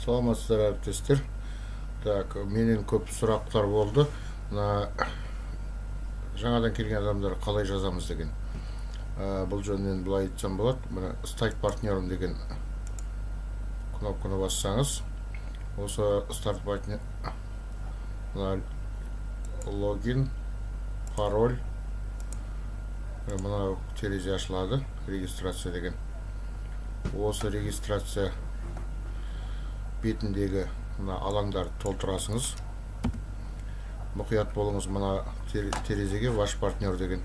Саламатсыздар, әріптестер. Так, менен көп сұрақтар болды. Мына жаңадан келген адамдар қалай жазамыз деген. Бұл жөнінен былай айтсам болады. Мына «Стать партнером» деген кнопканы бассаңыз, осы «Стать партнер», мына логин, пароль, мына терезе ашылады, «Регистрация» деген. Осы регистрация бетіндегі мына алаңдарды толтырасыңыз. Мұқият болыңыз, мына терезеге «Ваш партнер» деген,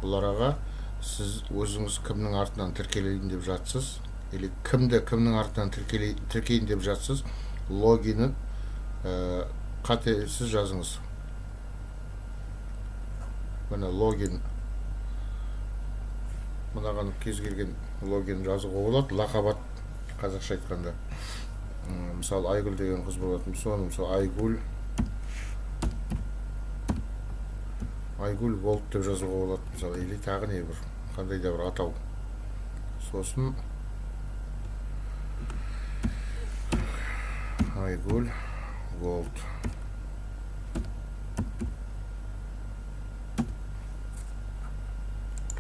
бұл араға сіз өзіңіз кімнің артынан тіркелейін деп жатсыз или кімді кімнің артынан тіркейін деп жатсыз, логинін қатесіз жазыңыз. Міне, логин, мынаған кез келген логин жазуға болады. Лақап ат, қазақша айтқанда. Мысалы, Айгүл деген қыз болатын болса, оны, мысалы, Айгүл Голд деп жазуға болады, мысалы, или тағы не бір қандай да бір атау. Сосын Айгүл Голд.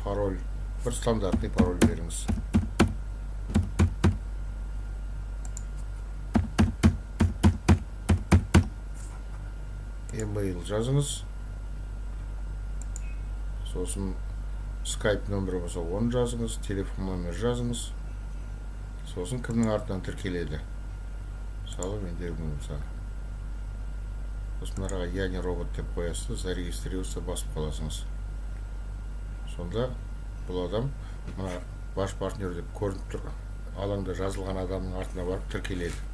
Пароль, бір стандартный пароль беріңіз. Email жазыңыз. Сосын скайп нөмірі болса, оны жазыңыз, телефон номер жазыңыз. Сосын кімнің артынан тіркеледі, мысалы, менде, мысалы. Сосын мынаға «Я не робот» деп қоясыз, «Зарегистрироваться» басып қаласыңыз. Сонда бұл адам мына «Ваш партнер» деп көрініп тұр алаңда жазылған адамның артына барып тіркеледі.